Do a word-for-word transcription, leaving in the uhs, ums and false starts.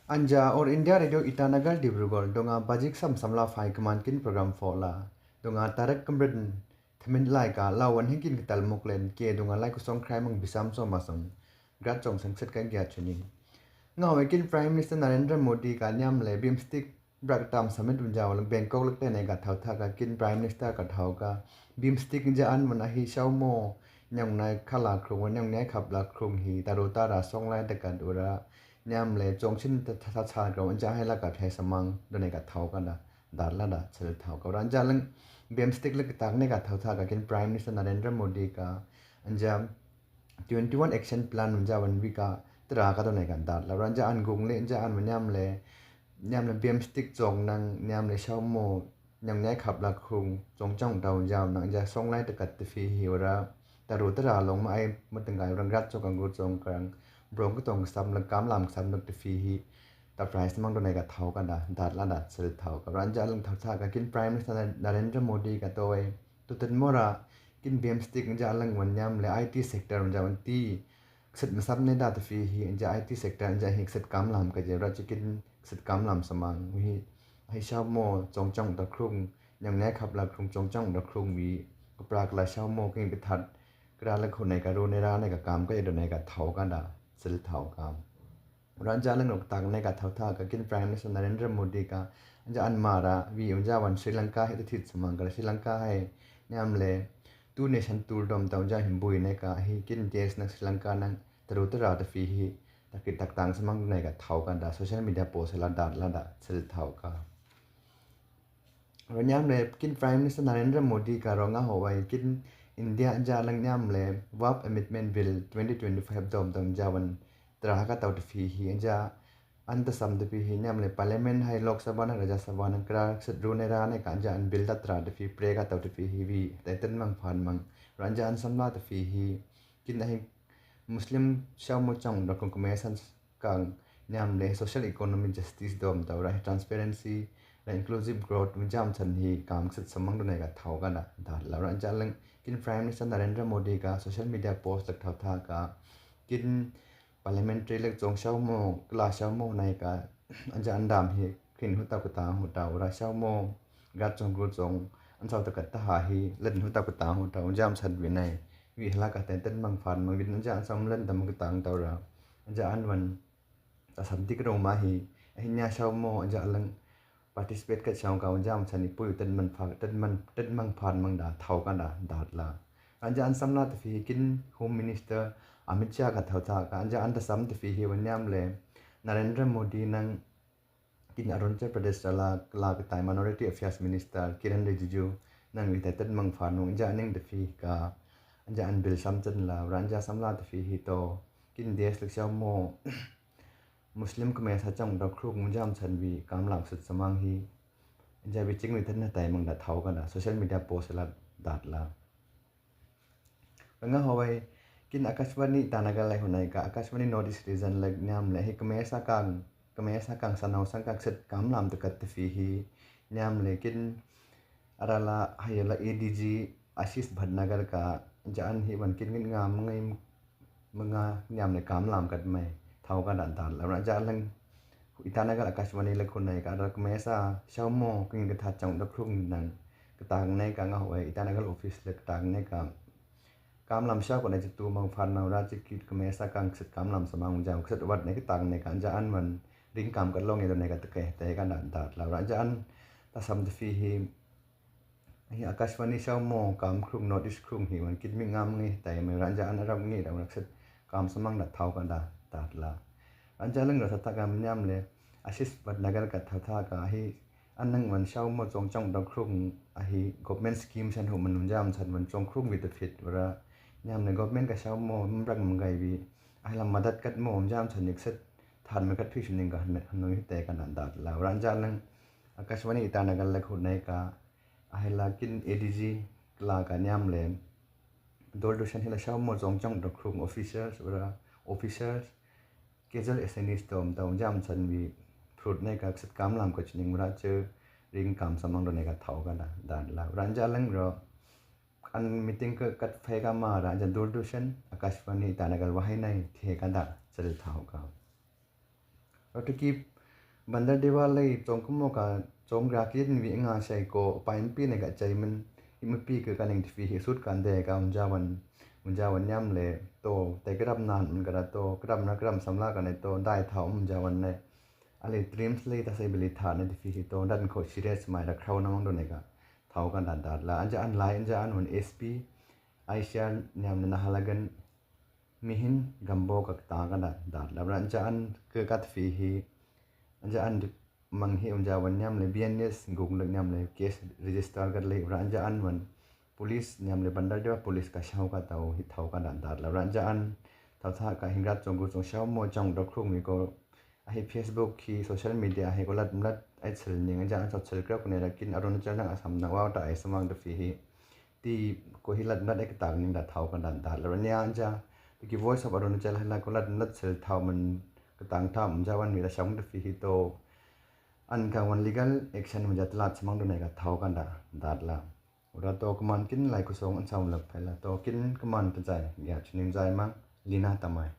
Anja All India Radio Itanagar Dibrugarh, dunga bajik sam samla fai kaman kin program fola. Dunga tarak kamrit thamin lai ka lawan hikin kital muklen ke dunga lai kusong krai mang bisam so masong. Grat song sangset ka gia chuni. Ngawi kin Prime Minister Narendra Modi ka niam le bimstik brak tam summit unjaw lang Bangkok lak tene ka thau tha ka kin Prime Minister ka thau ka bimstik ja an man ahi shau mo nyong nai khala krung wa nyong nai khap la krung hi taru tara song lai takat ura niam le chong chin ta tha tha kro anja hai la ka phai samang done ka thau ka da dar la da chal thau ka ura anja lang bimstik lak tak ne ka thau tha ka kin Prime Minister Narendra Modi ka anja twenty one action plan unja wan wi ka tara ka done ka dar la ura anja an gung le anja an niam le niam le bimstik chong nang niam le shau mo nyong nai khap la krung chong chong dau jao nang ja song lai takat ta phi hi ura taru tara long ma ai ma tengkai ura grat chong kang gu chong kang brong ka tong sam la kam lam sam nak ta phi hi ta price mang done ka thau ka da dar la da chal thau ka ura ja lang thau tha ka kin Prime Minister Narendra Modi ka to ai tu tan mora kin bimstik ja lang wan niam le I T sector ja wan ti kset masap ne da ta phi hi ja I T sector ja hi kset kam lam ka je ra chikin kset kam lam samang hi hi shau mo chong chong ta krung nyong ne khap la krung chong chong ta krung wi ka prak la shau mo kin ka that kra la khu ne ka ru ne ra ne ka kam ka je do ne ka thau ka da sil thau ka ura ja lang rok tak ne ka thau tha ka kin Prime Minister Narendra Modi ka ja an mara wi un ja wan Sri Lanka hi ta thit samang ka Sri Lanka hai niam le tu ne san tul dom ta un ja hin bui ne ka hi kin des na Sri Lanka nang taru tara ta phi hi ta ki tak tang samang ne ka thau ka da social media post la da la da sil thau ka Ro niam le kin Prime Minister Narendra Modi ka ro nga ho wai kin India ja lang niam le vap amendment bill twenty twenty five dom dom ja wan tra ka tau ta phi hi ja an ta sam ta phi hi niam le Parliament hai Lok Sabha na Rajya Sabha na kra kset ru ne ra ne ka ja an bill ta tra ta phi pre ka tau ta phi hi wi ta tan mang phan mang ro ja an sam la ta phi hi kin da hi Muslim shau mo chang da kong kome san kang niam le social economic justice dom tau ra transparency ra inclusive growth un jam chan hi kam kset samang done ka thau ka da da la ra ja lang kin Prime Minister Narendra Modi ka social media post lak thau tha ka kin parliamentary lak chong shau mo kla shau mo nai ka an ja an dam hi khin hu tau ka tang hu tau ra shau mo gat chong gu chong an sau ta ka ta ha hi len hu tau ka tang hu tau jam chan wi nai wi hla ka ten ten mang phan mang wi an ja an sam len dam ka tang tau ra an ja an wan ta sam tik rong ma hi a hi nya shau mo an ja lang participate ka shau ka un jam chan ni pui ten man phan ten man ten mang phan mang da thau ka da da la an ja an sam la ta phi kin Home Minister Amit Shah ka thau tha ka an ja an ta sam ta phi hi wan niam le Narendra Modi nang kin Arunachal Pradesh ra la la ka tai Minority Affairs Minister Kiren Rijiju nang wi tai ten mang phan mang ja ning ta phi ka an ja an bill sam chen la ra an ja sam la ta phi hi to kin des lak shau mo Muslim kame sa chang da khruk mun jam chan wi kam lam sut samang hi an ja wi ching wi ten na tai mang da thau ka da social media post la dat la Nga hawai kin Akashvani Itanagar lai hunai ka Akashvani North East Region lai niam le hi kame sa kang kame sa kang sanau sang kak set kam lam tu kat ta phi hi niam le kin arala hayala A D G Ashish Bhatnagar ka ja an hi wan kin ngin nga mangai manga niam le kam lam kat mai thau ka dan dan la ja lang Itanagar Akashvani le khunai ka ra kame sa shau mo kin ka tha chang da khrung nang ka tang ne ka nga hawai Itanagar office le ka tang ne ka kam lam shau ka na chitu mang phan na ra chikit kame sa kang kset kam lam samang jang kset wat ne ka tang ne ka ja an man ring kam ka long ne ka te ke te ka na dat la ra ja an ta sam ta phi hi hi Akashvani shau mo kam khrung North East khrung hi wan kit mi ngam ngi tai mai ra ja an arab ngi da kset kam samang da thau ka da dat la ra ja lang ra sa ta kam niam le Ashish Bhatnagar ka tha tha ka hi an nang wan shau mo chong chong da khrung a hi government scheme san hu man jam san wan chong khrung wi ta phit ra niam le government ka shau mo mrak mangkai wi a hi la madat kat mo jam san ni kset than me kat phi shuning ka han me han nui te ka na dat la ra ja lang Akashvani Itanagar la khunai ka a hi la kin A D G la ka niam le Doordarshan hi la shau mo chong chong da khrung officers ra officers casual assignees tom tau jam chan wi fruit ne ka kset kam lam ka chining ra che ring kam samang do ne ka thau ka da dan la ra ja lang ro an meeting ka kat phai ka ma ra ja Doordarshan Akashvani Itanagar wahai nai the ka da chal thau ka Ro ta ki Bandar Deba lei tsong kamo ka tsong gra kit ni vi nga shai ko pa impi ne ka chai men. Impi ke ka ning tifi hi sut ka nde ka unjawan, unjawan nyam le to te grab nan men ka da to grab na grab samla ka ne to dai thao unjawan ne. Ale dreams lei ta sai bili tha ne tifi hi to dan ko shires mai da khau na mang do ne ka thao ka da dat la anja an lai anja an un S P Aisha nyam ne na halagan mihin gambo ka ta ka da dat la ra anja an ke ka tifi hi anja an mang hi unjawan nyam le B N S guk le nyam le case register ka le ra anja an wan police nyam le Bandar Deba police ka shau ka tau hi thau ka da dat la ra anja an thau tha ka hingrat tsong gu tsong shau mo chang do khung mi ko ahi Facebook hi social media ahi ko lat lat ai chel ning anja an chau chel kra kune ra kin Arunachal nang Assam nang wau ta ai samang da fi hi ti ko hi lat lat ek tang ning da thau ka da dat la ra nya anja ti ki Voice of Arunachal hai la ko lat lat chel thau man ka tang thau man jawan mi da shang da fi hi to an ka wan legal action man jat lat samang du ne ka thau ka da dat la. Ura to kaman kin lai kusong an sam lak phai la to kin kaman ta jai ya chunin jai mang Lina Tamai.